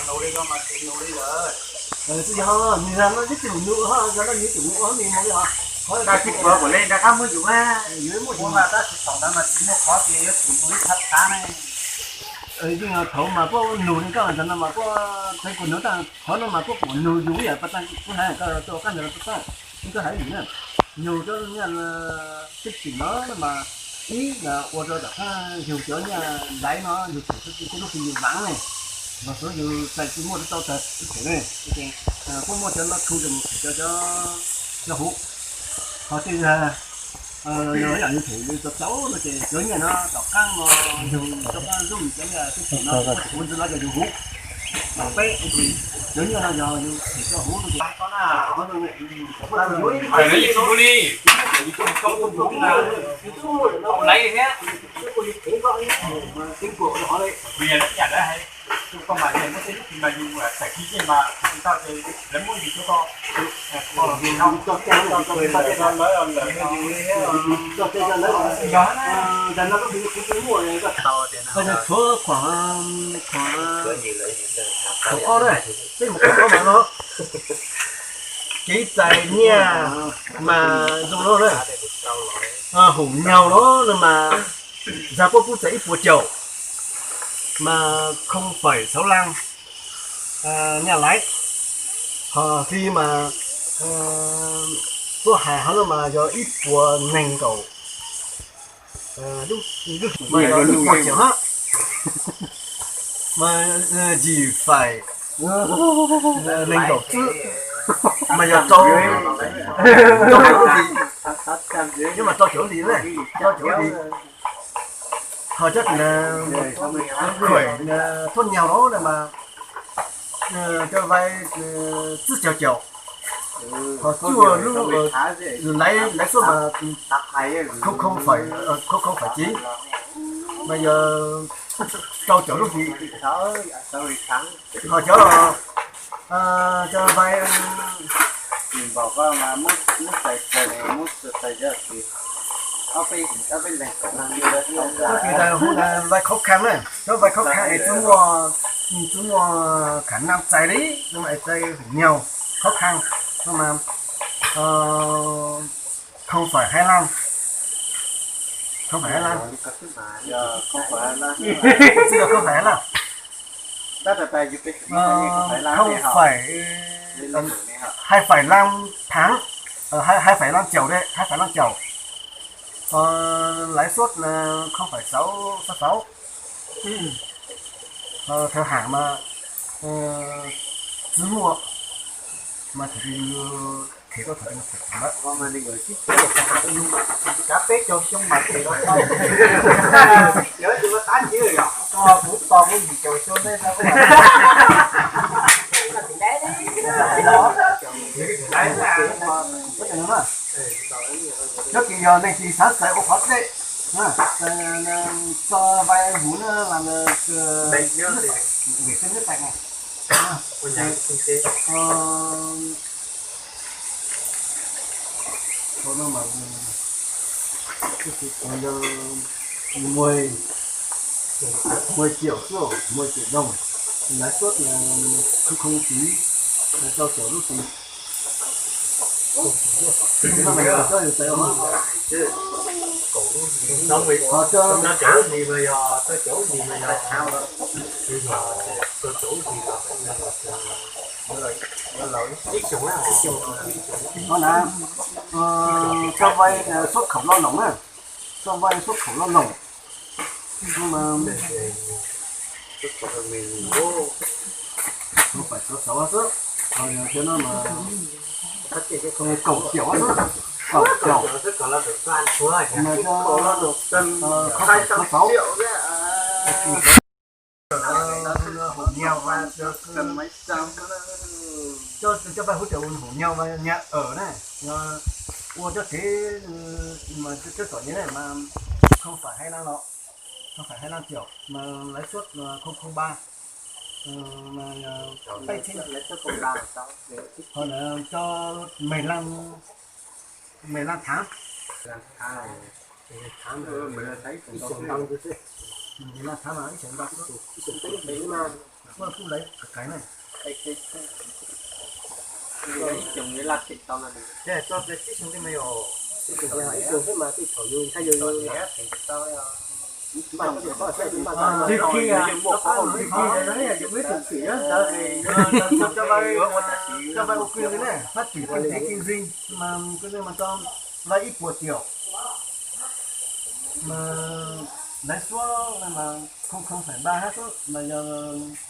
mas nug li no mas tsis nug li lawm. Twb yog nws no twb tsis nug ho, yog no nws tsis nug ua nws mus li os. Qhov tsis puav kuv li nrog qab muab yus, yus muaj yus mas tab sis thaum ntawd mas tsis muaj qhov tias yuav tsum nug ib thab thab ne. Yeej thaum mas puab nug li koj ntawd no mas puab, qhov no mas puab kuj nug yus ib yam pas tas kuv hais koj tuaj qab ntawd tag, koj hais li na, yug cov nyaj teb chaws no mas ib yam ua rau tom qab yug cov nyaj daiv no yug thaum xub txug lub hli yug vaav ne. Los xwb yus txais tsis muaj tau tag ib them ne, kuj muaj cov no thu yus them cov cov huv, ho tej yam yus them yus tau tau no ces cov nyiaj no tom qab no yus rov qab zuj cov yam tej them no kuj ntxiv los yog yus huv. Peb cov nyiaj no yog yus them cov huv no ces Tshuav khuam, khuam ob na, peb mus khuam ob mas no, kev txais nyiaj mas zoo no na, hoom nyaug no no mas zag puab pub txais ib puas caum, mas không phẩy sáu lăm nyiaj laiv, ho hli mas tuab hais hov no mas yog ib puas nees nkaum lub, mas yog ib puas caum hab, mas yim faim nees nkaum tswb, mas yog rau, rau caum lub hlis, nyob mas rau caum lub hlis na, rau caum lub hlis. Ho cov khuam thuab nyaug no mas cov vai tsib caug caum, ho cuaj lub laiv, laiv suab mas không không phẩy, không không phẩy chín, mas yog rau caum lub hlis. Ho cov, cov vai Txoj kev hu vai khaub khang na, cov vai khaub khang es txwb muaj, txwb muaj khả năng txais li no mas es txais hoom nyaug khaub khang no mas không phẩy hai lăm, không phẩy hai lăm, txwb yog không phẩy hai lăm, không phẩy, hai phẩy lăm tháng, hai phẩy lăm triệu, hai phẩy lăm triệu. Lãi suất không phẩy sáu sáu sáu. Thawv ham mas txwb muaj mas thaum twg khev koj thaum twg mas khev lawm. Kav peb caug xyoo mas khev los tau. Kuv tos kuv yim caum xyoo nej. Cov kws yog neeg tsis xav txais ua qhov dej, tso vai huv na, vệ sinh nước sạch này. Mười triệu xwb, mười triệu đồng. Lãi suất là không không phẩy sáu, là rau caum lub hlis. Ho cov, ho na, cho vay xuất khẩu lao động na, cho vay xuất khẩu lao động. Không phải sáu sáu xwb, còn theo nó mà cẩu kiểu xwb, cẩu kiểu. Mà cho, không phải sáu sáu. Cho, cho vay hỗ trợ ủng hộ nhau và nhà ở này, ua cov tsev mà cov txom nyem này mà không phải hai lăm lọ, không phải hai lăm triệu mà lãi suất là không không ba, mà peb txhiab. Ho na cho mười lăm, mười lăm tháng. Mười lăm tháng mà ib xyoo ntau xwb. Kuj laiv kawg na. Ib xyoo li mas tib thaum yus ntshai yus Li khi, li khi, cov vay ua kwv li ne, phát triển kinh tế kinh doanh, mas kwv li mas cho vay ib puas triệu, mas lãi suất mas không không phẩy ba hab xwb, mas yog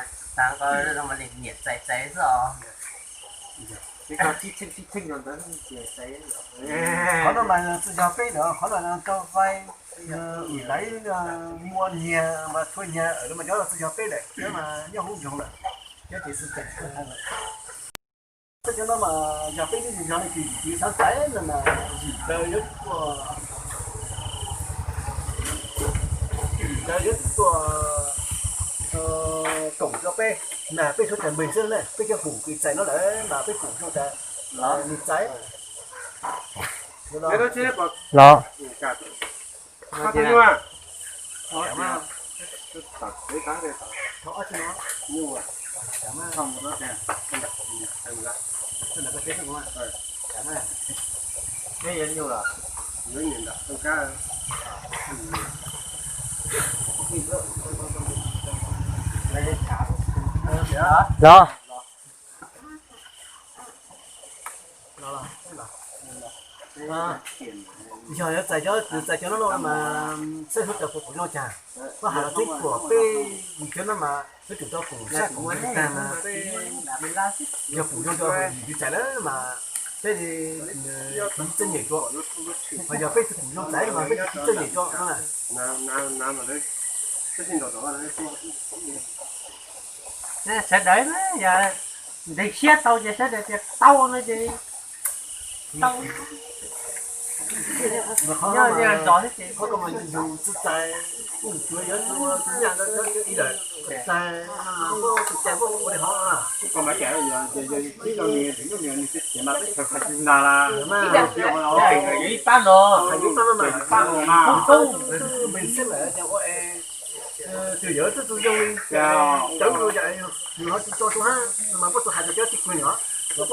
mas tag ko mas li niam txais txais xwb os. Qhov no mas tsis yog peb lawm, qhov no rau vai, ua laiv, muaj nyiag mas tshuav nyiag, mas cov no tsis yog peb lawm, cov mas nyob hauv nroog lawm, cov ces xwm txheej lawm. Cov no mas yog peb lub zej zog ne, kwv tij xav txais no mas yim daws yuav tuaj, yim daws yuav tuaj koom rau peb, mas peb suav tag npeg xwb na, peb cov hum kwv txais no lawm mas peb koom rau tas nws txais los. Los. Yog yuav txais cov, txais cov no no mas saib suav tag puas koom zoo cas. Koj has los twb pom peb cov no mas yuav tsum tau koom sab koom ntuj tag mas peb yog koom zoo rau yim kwv txais lawm mas peb li kuv txom nyem rau, ho yog peb tsis koom zoo txais mas peb tsis txom nyem rau no na. Sawv daws yog ntev siab tau ces sawv daws tias tau no ces tau. Nyob zej zog xwb ces qhov ko mas yus tsis txais, kuj tsuav yuav tus nyaj ntawd cov ib lawm, txais tus cais muaj ua li hov. Ib pab no, ib pab no mas, ib pab no mas, tus yawg twb tus zoo li cawv yus ho tsis tso tus hab mas, puab tus hais rau cov tib pwg os. Xav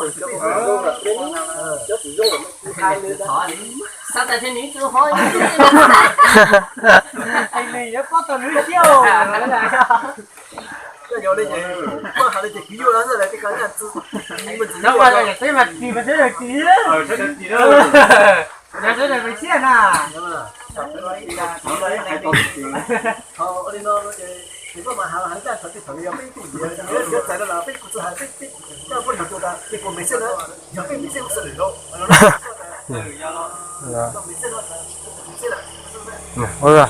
tas nws tus hov, nws yuav paub tau lub siab. Koj yog li ces, koj hais li ces kwv yuav los xwb, tij ko nyaj txwv, me ntxwv, teb mas tis mas sawv daws tis, sawv daws tis, sawv daws siab na. Thaum li no ces koj mas hais hais ncaj thaum twg thaum li yog peb ib tug yuav txais no los peb kuj tsis hais peb, peb coj puab nrog tus tas ces puas meem xwb na, yog peb meem xwb kuj xwb lwm zaus. Ua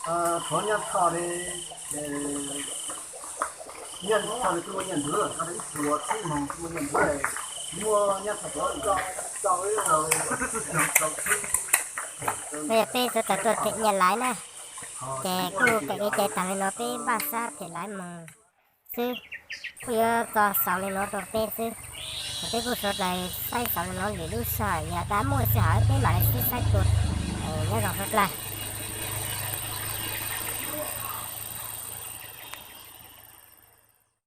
Qhov nyab txhoj li, nyab txhoj li kuj muaj nyaj ntawd, qhov ib puas txhiab moos kuj muaj nyaj ntawd, muaj nyab txhoj tod. Peb, peb suav tawm tuaj them nyaj laiv na, ces kuj kev kev cai tag li no peb npaj sab them laiv moog xwb, kuj yuav txo xaus li no rau peb xwb. Peb kuj suav dlawg saib xaus li no lwm lub sij hawm, yog tas muaj sij hawm peb mam li sib saib dlua. Nyob zoo suav dlawg.